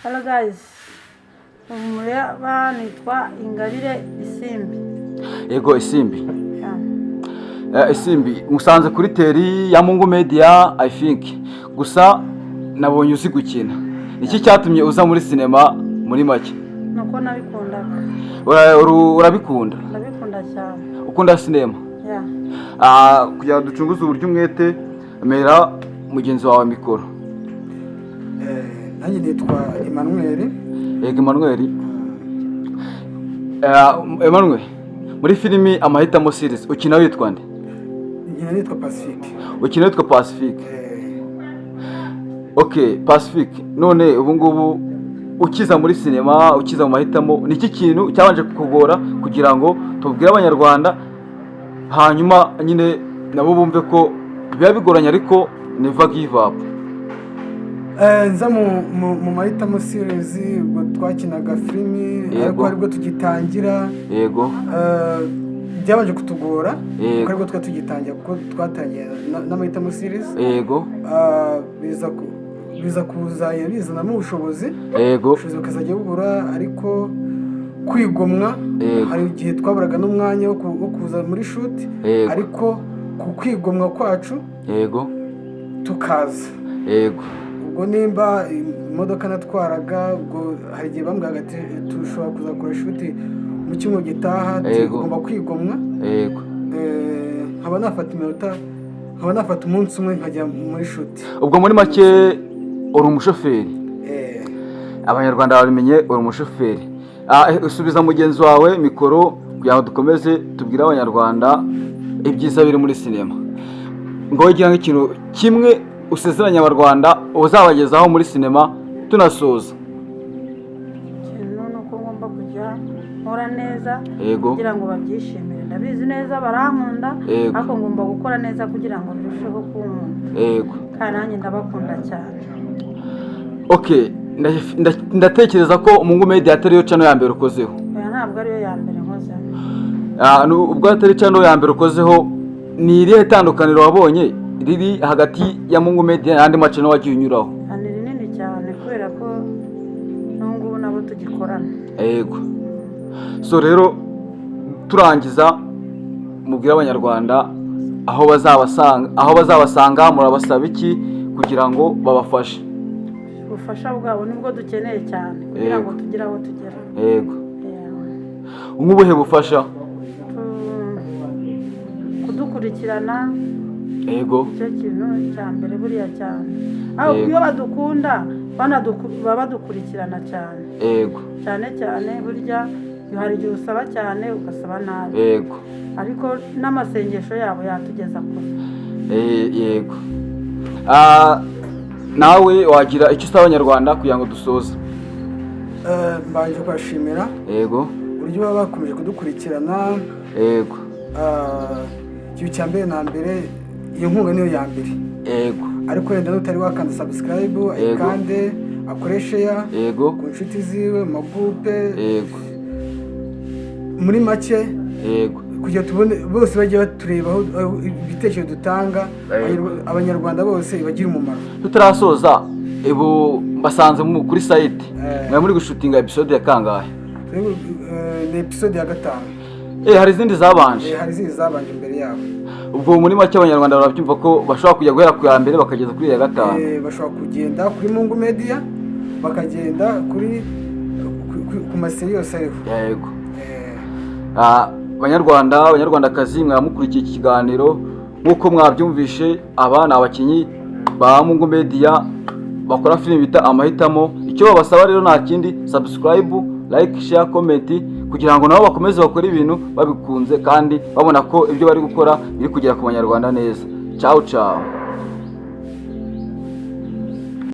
Hello guys, ubu mureba nitwa Ingabire Isimbi. Yego, Isimbi. Yeah. Isimbi, musanze kuri terrain ya Mungu Media, I think. Gusa nabonye uzi gukina. Iki cyatumye uza muri sinema muri make? Nuko nabikundaga. Urabikunda? Ndabikunda cyane. Ukunda sinema? Yeah. Kugira ngo ducunguze uburyo umwete, mera mugenzi wawe mikoro. Nanjye nitwa Emmanuel. Yego, Emmanuel. Emmanuel, muri filimi Amahitamo series ukina witwa nde? Nkina nitwa Pacifique. Ukina witwa Pacifique. Okay, Pacifique, none ubu ngubu ukiza muri sinema, ukiza mu mahitamo, ni iki kintu cyabanje kukugora kugira ngo tubwire Abanyarwanda, hanyuma nyine nabo bumve ko biba bigoranye, ariko never give up? Nza mu Mahitamo series, ubwo twakinaga filimi, ariko aribwo tugitangira. Byabanje kutugora kuko aribwo twari tugitangira, kuko twatangiye n'Amahitamo series. Biza kuza bizanamo ubushobozi, ubushobozi bukazajya bubura, ariko kwigomwa, hari igihe twaburaga n'umwanya wo kuza muri shoot, ariko ku kwigomwa kwacu tukaza. Ubwo nimba imodoka natwaraga, ubwo hari igihe bambwiraga ati tushobora kuzakora shoot mu cyumweru gitaha, ati ugomba kwigomwa. Nkaba nafata iminota, nkaba nafata umunsi umwe nkajya muri shoot. Ubwo muri make uri umushoferi? Abanyarwanda babimenye, uri umushoferi. Subiza mugenzi wawe mikoro kugira ngo dukomeze tubwire Abanyarwanda ibyiza biri muri sinema. Ngo wigira nk'ikintu kimwe usezeranya Abanyarwanda uzabagezaho muri sinema, tunasoza. Ikintu ni uko ngomba kujya nkora neza kugira ngo babyishimire. Ndabizi neza barankunda, ariko ngomba gukora neza kugira ngo birusheho kunkunda. Kandi nanjye ndabakunda cyane. Okay, ndatekereza ko Mungu Media atari yo channel ya mbere ukozeho. Oya, ntabwo ariyo ya mbere nkozeho. Ubwo atari channel ya mbere ukozeho, ni irihe tandukaniro wabonye riri hagati ya Mungu Media n'andi ma channel wagiye unyuraho? Ni rinini cyane, kubera ko n'ubu ngubu nabo tugikorana. Yego. So rero turangiza, mubwire Abanyarwanda aho bazabasanga, murabasaba iki kugira ngo babafashe? Ubufasha bwabo nibwo dukeneye cyane kugira ngo tugere aho tugera. Yeah. Nk'ubuhe bufasha? Kudukurikirana. Icyo kintu cya mbere buriya cyane aho iyo badukunda baba badukurikirana cyane. Cyane cyane burya hari igihe usaba cyane ugasaba nabi, ariko n'amasengesho yabo yatugeza kure. Yego. Nawe wagira icyo usaba Abanyarwanda kugira ngo dusoze? Mbanje kubashimira uburyo baba bakomeje kudukurikirana. Ikintu cya mbere na mbere, iyo nkunga niyo ya mbere, ariko wenda n'utari wakanda subscribe, ayikande, akore share ku nshuti ziwe, mu ma groupe, muri make kugira tubone bose bajye baturebaho aho ibitekerezo dutanga, Abanyarwanda bose bagire umumaro. Tutarasoza, ubu mbasanze kuri site. Mwari muri gushootinga episode ya kangahe? Twebwe, ni episode ya gatanu. Hari izindi zabanje? Hari izindi zabanje imbere yabo. Ubwo muri make Abanyarwanda barabyumva ko bashobora kujya guhera ku ya mbere bakageza kuri iya gatanu. Bashobora kugenda kuri Mungu Media, bakagenda kuri ku ma series yose ariho. Banyarwanda, Banyarwandakazi, mwamukurikiye iki kiganiro, nk'uko mwabyumvishe, aba ni abakinnyi ba Mungu Media bakora filime bita Amahitamo. Icyo babasaba rero nta kindi: subscribe, like, share, comment, kugira ngo nabo bakomeze bakore ibintu babikunze kandi babona ko ibyo bari gukora biri kugera ku Banyarwanda neza. Ciao ciao.